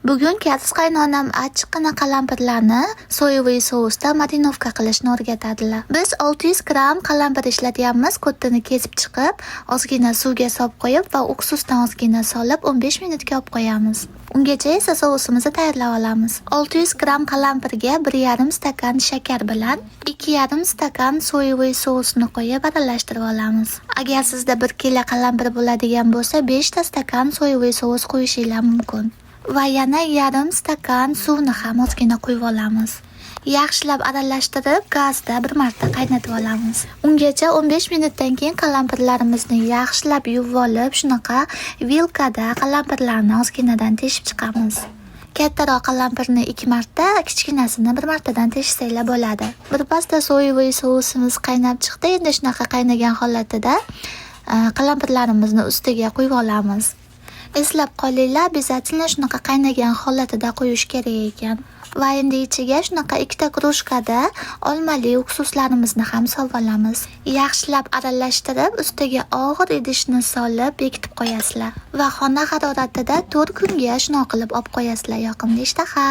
Bugun koris qaynonam achchiqqina qalampirlarni соевый sousda мариновка qilishni o'rgatadilar. Biz 600 gramm qalampir ishlatyapmiz. Ko'ttini kesib chiqib, ozgina suvga solib qo'yib va uksusdan ozgina solib 15 minutga olib qo'yamiz. Ungacha esa sousimizni tayyorlab olamiz. 600 gramm qalampirga 1,5 stakan shakar bilan 2,5 stakan соевый sousni qo'yib aralashtirib olamiz. Agar sizda 1 kilo qalampir bo'ladigan bo'lsa, 5 ta stakan соевый sous qo'yishinglar mumkin. Va yana yarim stakan suvni ham ozgina quyib olamiz. Yaxshilab aralashtirib, gazda bir marta qaynatib olamiz. Ungacha 15 minutdan keyin qalampirlarimizni yaxshilab yuvib olib, shunaqa vilkada qalampirlarni ozginadan teshib chiqamiz. Kattaroq qalampirni 2 marta, kichkinasini bir martadan teshsanglar bo'ladi. Birpasda соевый sousimiz qaynab chiqdi. Endi shunaqa qaynagan holatida qalampirlarimizni ustiga quyib olamiz. Eslab qolinglar, обязательно shunaqa qaynagan holatida quyish kerak ekan. Va endi ichiga shunaqa ikkita krujkada olmali uksuslarimizni ham solib olamiz. Yaxshilab aralashtirib, ustiga og'ir idishni solib bekitib qo'yasizlar va xona haroratida 4 kunga shunaqa qilib olib qo'yasizlar. Yoqimli ishtaha.